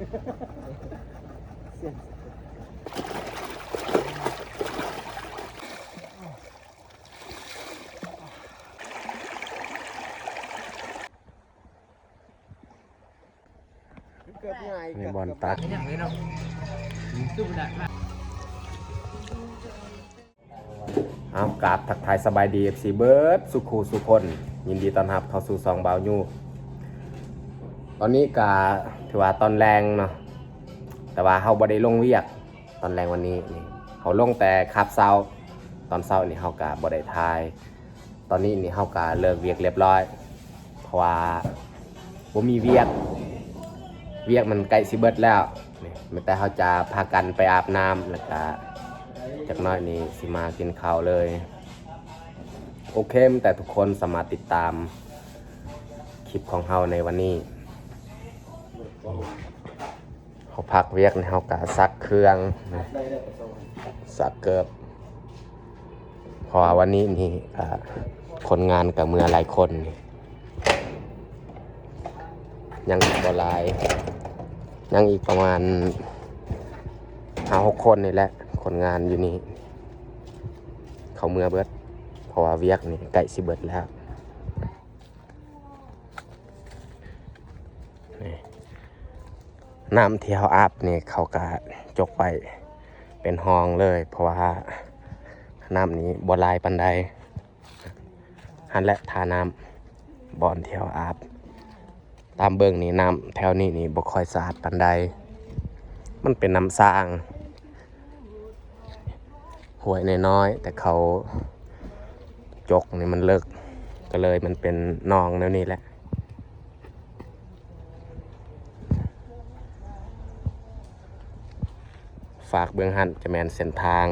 ນີ້ບ່ອນຕັກ. ເອົາ ກາບທັກທາຍສະບາຍດີ ເອັຟຊີ ເບິດສູ່ຄູ່ສູ່ຄົນ, ຍິນດີຕ້ອນຮັບເຂົ້າສູ່ຊ່ອງບ່າວຍູ. ຕອນນີ້ກະຖືວ່າຕອນແລງເນາະ, ແຕ່ວ່າເຮົາບໍ່ໄດ້ລົງວຽກຕອນແລງວັນນີ້. ນີ້ເຮົາລົງແຕ່ຄາບເຊົ້າ, ຕອນເຊົ້ານີ້ເຮົາກະບໍ່ໄດ້ຖ່າຍ. ຕອນນີ້ນີ້ເຮົາກະເລີກວຽກລຽບຮ້ອຍ ເພາະວ່າບໍ່ມີວຽກ, ວຽກມັນໃກ້ຊິເບິດແລ້ວ. ນີ້ມີແຕ່ເຮົາຈະພາກັນໄປອາບນ້ຳ ແລ້ວກະຈັກໜ້ອຍນີ້ຊິມາກິນເຂົ້າເລີຍ. ໂອເຄ, ມີແຕ່ທຸກຄົນສາມາດຕິດຕາມຄລິບຂອງເຮົາໃນວັນນີ້. ເຮົາພັກວຽກນີ້ ເຮົາກະຊັກເຄື່ອງ ຊັກເກີບ ເພາະວ່າວັນນີ້ນີ້ ອ່າ ຄົນງານກະເມືອຫຼາຍຄົນ, ຍັງອີກບໍ່ຫຼາຍ, ຍັງອີກປະມານຫ້າຫົກຄົນນີ້ແຫຼະ ຄົນງານຢູ່ນີ້. ເຂົາເມືອເບິດ ເພາະວ່າວຽກນີ້ໃກ້ຊິເບິດແລ້ວ. ນີ້ ນ້ຳທີ່ເຮົາອາບນີ້ ເຂົາກະຈົກໄວ້ເປັນຮ່ອງເລີຍ ເພາະວ່ານ້ຳນີ້ບໍ່ຫຼາຍປານໃດ. ຫັ້ນແຫຼະທ່ານ້ຳ ບ່ອນທີ່ເຮົາອາບ. ຕາມເບິ່ງນີ້ ນ້ຳແຖວນີ້ນີ້ບໍ່ຄ່ອຍສະອາດປານໃດ, ມັນເປັນນ້ຳສ້າງ. ຫ້ວຍນ້ອຍໆ ແຕ່ເຂົາຈົກນີ້ມັນເລິກ ກໍເລີຍມັນເປັນໜອງແນວນີ້ແຫຼະ. ຟາກເບື້ອງຫັ້ນຈະແມ່ນເສັ້ນທາງ.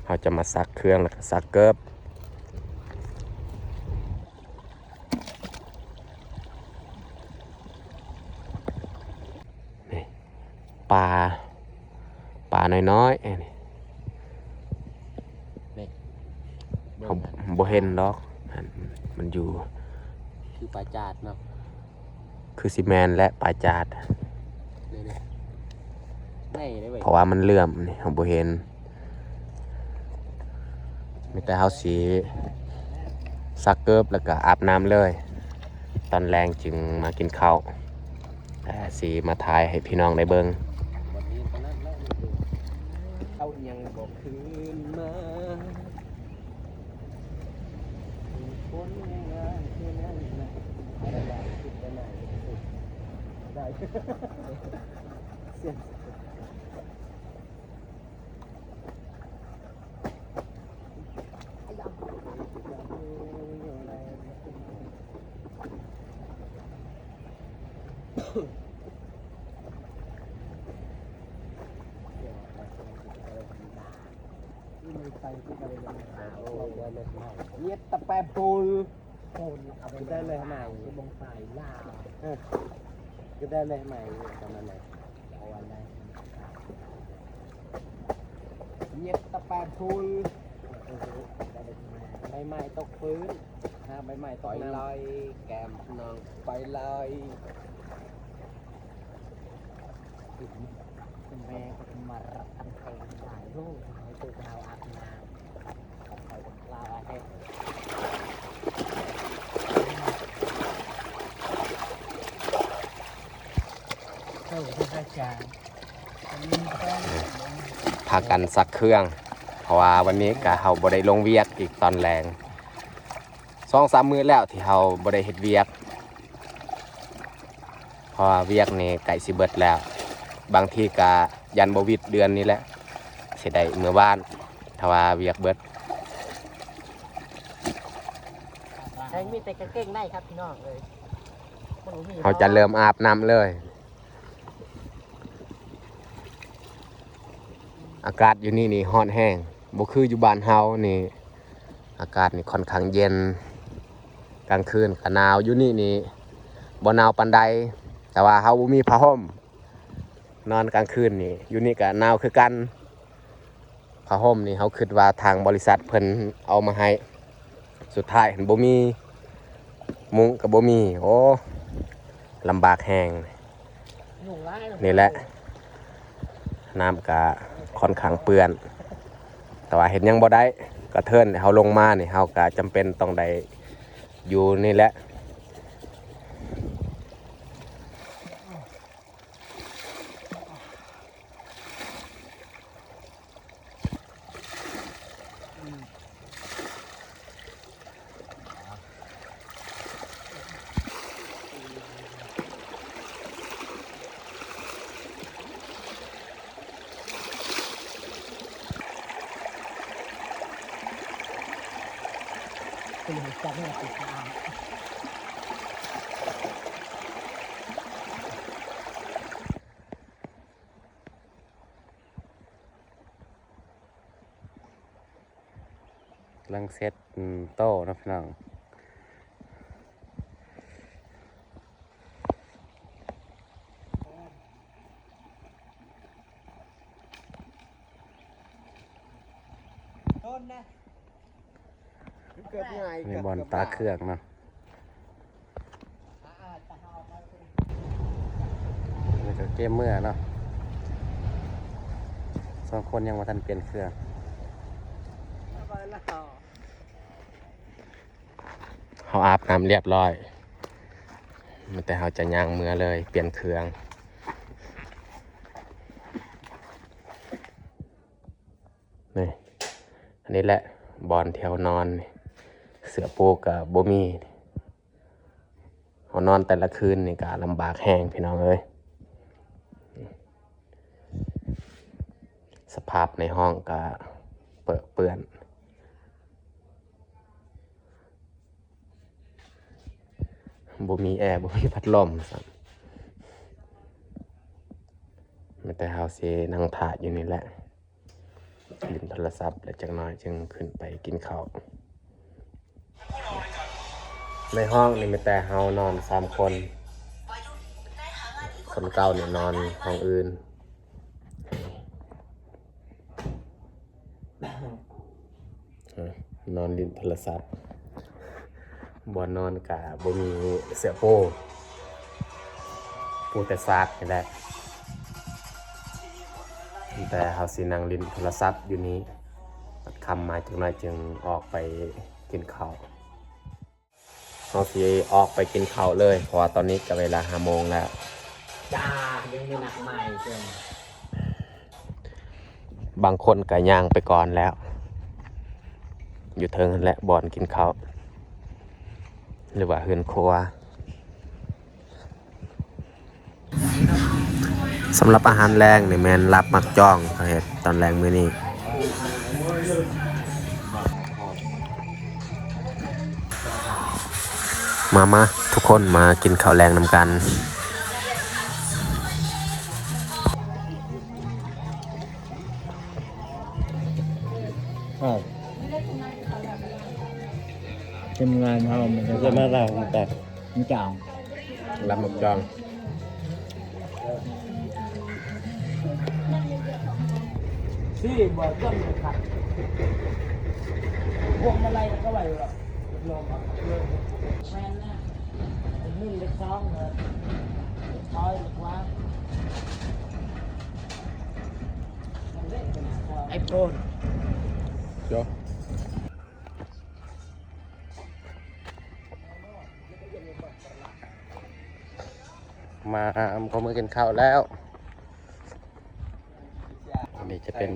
ເຮົາຈະມາຊັກເຄື່ອງ ແລ້ວກໍຊັກເກີບ. ນີ້ ປາ ປານ້ອຍໆ ນີ້ ນີ້ ເຮົາບໍ່ເຫັນດອກ ມັນຢູ່ ຄືປາຈາດເນາະ. ຄືຊິແມ່ນແຫຼະ ປາຈາດ ນີ້ໆ ໃຫຍ່ເດ້ເວີຍ ເພາະວ່າມັນເຫຼື້ອມນີ້ ເຮົາບໍ່ເຫັນ. ມີແຕ່ເຮົາຊິຊັກເກີບ ແລ້ວກະອາບນ້ຳເລີຍ, ຕອນແລງຈຶ່ງມາກິນເຂົ້າ ແລ້ວຊິມາຖ່າຍໃຫ້ພີ່ນ້ອງໄດ້ເບິ່ງ. ເອົາອີ່ຫຍັງບໍ່ຄືນມາ ຄົນງ່າຍໆ ຄືນັ້ນນະ ໄດ້ ໄດ້ ໄດ້ ໄດ້ ເງຍດຕະແປໂພລ ໂພນເອົາໄປໄດ້ເລີຍຫັ້ນນະ ບໍ່ໄດ້ເລີຍຫັ້ນນະ ເອີ ກໍໄດ້ເລີຍຫັ້ນນະ ປະມານນັ້ນ ເອົາອັນໃດ ເງຍດຕະແປໂພລ ເອີ ໃບໄມ້ຕົກພື້ນ ຫາໃບໄມ້ຕົກນ້ຳ ໄປເລີຍແກ້ມນ້ອງ ໄປເລີຍ. ແມ່ກໍມາຮັບຕັ້ງແຕ່ຫຼາຍໂລກ ໃຫ້ໂຕເຮົາອາບນ້ຳ ເຂົາກໍລາວເຮັດ ເອີ ພາກັນຊັກເຄື່ອງ ເພາະວ່າວັນນີ້ກະເຮົາບໍ່ໄດ້ລົງວຽກອີກຕອນແລງ ສອງສາມມື້ແລ້ວທີ່ເຮົາບໍ່ໄດ້ເຮັດວຽກ ເພາະວ່າວຽກນີ້ໃກ້ຊິເບິດແລ້ວ ບາງທີກະຢ້ານບໍ່ຫວິດເດືອນນີ້ແຫຼະ ຊິໄດ້ເມືອບ້ານ ຖ້າວ່າວຽກເບິດ. ແຮງມີແຕ່ກາງເກງໃນຄັບພີ່ນ້ອງເອີຍ ເຮົາຈະເລີ່ມອາບນ້ຳເລີຍ. ອາກາດຢູ່ນີ້ນີ້ຮ້ອນແຮງ ບໍ່ຄືຢູ່ບ້ານເຮົານີ້ ອາກາດນີ້ຂ້ອນຂ້າງເຢັນ ກາງຄືນກະໜາວ. ຢູ່ນີ້ນີ້ບໍ່ໜາວປານໃດ ແຕ່ວ່າເຮົາບໍ່ມີຜ້າຫົ່ມ ນອນກາງຄືນນີ້ ຢູ່ນີ້ກະໜາວຄືກັນ. ຜ້າຫົ່ມນີ້ເຮົາຄິດວ່າທາງບໍລິສັດເພິ່ນເອົາມາໃຫ້ ສຸດທ້າຍຫັ້ນບໍ່ມີ. ມຸ້ງກໍບໍ່ມີ. ໂອ້ ລຳບາກແຮງ. ນີ້ແຫຼະ ນ້ຳກະຂ້ອນຂ້າງເປື້ອນ ແຕ່ວ່າເຮັດຫຍັງບໍ່ໄດ້ ກະເທີນເຮົາລົງມານີ້ ເຮົາກະຈຳເປັນຕ້ອງໄດ້ຢູ່ນີ້ແຫຼະ. ກຳລັງເຊັດ ອືມ ໂຕ້ເນາະພີ່ນ້ອງ. ນີ້ບ່ອນຕາກເຄື່ອງເນາະ ແລ້ວກໍເກມເມືອເນາະ. ສອງຄົນຍັງບໍ່ທັນປ່ຽນເຄື່ອງ. ເຮົາອາບນ້ຳລຽບຮ້ອຍ ມີແຕ່ເຮົາຈະຍ່າງເມືອເລີຍ ປ່ຽນເຄື່ອງ. ນີ້ ອັນນີ້ແຫຼະບ່ອນທີ່ເຮົານອນ. ເສື້ອປູກະບໍ່ມີ. ເຮົານອນແຕ່ລະຄືນນີ້ກະລຳບາກແຮງພີ່ນ້ອງເອີຍ. ສະພາບໃນຫ້ອງກະເປິເປື້ອນ. ບໍ່ມີແອ ບໍ່ມີພັດລົມຊ້ຳ. ມີແຕ່ເຮົາຊິນັ່ງຖ້າຢູ່ນີ້ແຫຼະ ຫຼິ້ນໂທລະສັບ ແລ້ວຈັກໜ້ອຍຈຶ່ງຂຶ້ນໄປກິນເຂົ້າ. ໃນຫ້ອງນີ້ມີແຕ່ເຮົານອນສາມຄົນ. ຄົນເກົ່ານີ້ນອນຫ້ອງອື່ນ. ນອນຫຼິ້ນໂທລະສັບ. ບ່ອນນອນກະບໍ່ມີເສື້ອປູ ປູແຕ່ຊາກນີ້ແຫຼະ. ແຕ່ເຮົາຊິນັ່ງຫຼິ້ນໂທລະສັບຢູ່ນີ້. ຄັນຄ່ຳມາຈັກໜ້ອຍຈຶ່ງອອກໄປກິນເຂົ້າ. ເຮົາຊິອອກໄປກິນເຂົ້າເລີຍ ເພາະວ່າຕອນນີ້ກໍເວລາຫ້າໂມງແລ້ວ. ຈ້າ ຍັງມີນັດໃໝ່ເພິ່ນ. ບາງຄົນກໍຍ່າງໄປກ່ອນແລ້ວ. ຢູ່ເທິງຫັ້ນແຫຼະ ບ່ອນກິນເຂົ້າ ຫຼືວ່າເຮືອນຄົວ. ສຳລັບອາຫານແລງນີ້ແມ່ນລາບໝາກຈອງ ເຂົາເຮັດຕອນແລງມື້ນີ້. ມາ ມາ ທຸກຄົນມາກິນເຂົ້າແລງນຳກັນ. ອ້າວ ທີມງານເຮົາມັນຈະ ຈະມາລາວນຳກັນ ມັນຈາງ ລາບໝາກຈອງ. ຊີ້ບໍ່ຈ້ຳເລີຍຄັບ ພວງມາໄລກໍໄຫວຢູ່ດອກ. ແມ່ນນະ ເປັນໜຶ່ງເປັນສອງເລີຍ ເປັນຖອຍເປັນຂວາ ໄອໂຟນ ເຈົ້າ. ມາ ອາ ພວກມື້ກິນເຂົ້າແລ້ວ. ອັນນີ້ຈະເປັນ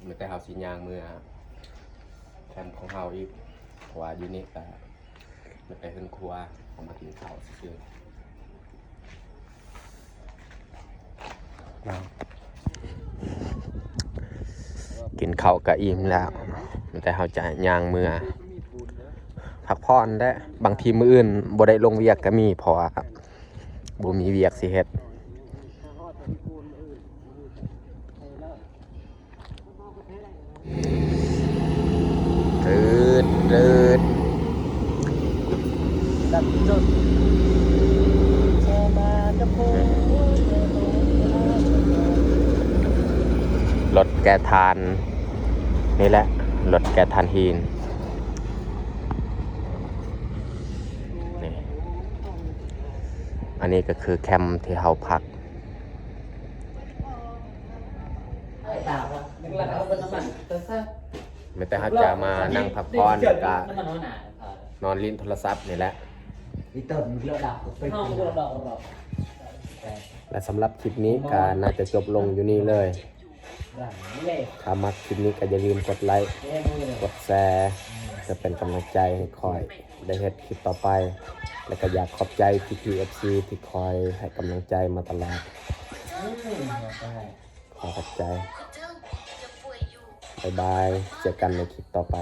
ມີແຕ່ເຮົາຊິຍ່າງເມືອແຄມຂອງເຮົາອີກ ເພາະວ່າຢູ່ນີ້ກະມີແຕ່ເຮືອນຄົວ ເຮົາມາກິນເຂົ້າຊື່ໆ. ກິນເຂົ້າກະອີ່ມແລ້ວ ມີແຕ່ເຮົາຈະຍ່າງເມືອພັກຜ່ອນແຫຼະ. ບາງທີມື້ອື່ນບໍ່ໄດ້ລົງວຽກກະມີ ເພາະວ່າບໍ່ມີວຽກຊິເຮັດ. ແກ່ຖ່ານນີ້ແຫຼະ ລົດແກ່ຖ່ານຫີນນີ້. ອັນນີ້ກໍຄືແຄມທີ່ເຮົາພັກ. ແມ່ນແຕ່ເຮົາຈະມານັ່ງພັກຜ່ອນ ແລ້ວກະນອນຫຼິ້ນໂທລະສັບນີ້ແຫຼະ. ແລະ ສຳລັບຄລິບນີ້ກໍໜ້າຈະຈົບລົງຢູ່ນີ້ເລີຍ. ຖ້າມັກຄລິບນີ້ກໍຢ່າລືມກົດໄລ ກົດແຊ ເພື່ອເປັນກຳລັງໃຈໃຫ້ຂ້ອຍໄດ້ເຮັດຄລິບຕໍ່ໄປ. ແລະ ກໍຢາກຂອບໃຈພີ່ໆ ເອັຟຊີ ທີ່ຄອຍໃຫ້ກຳລັງໃຈມາຕະຫຼອດ. ຂໍຂອບໃຈ. ບາຍບາຍ. ເຈີກັນໃນຄລິບຕໍ່ໄປ.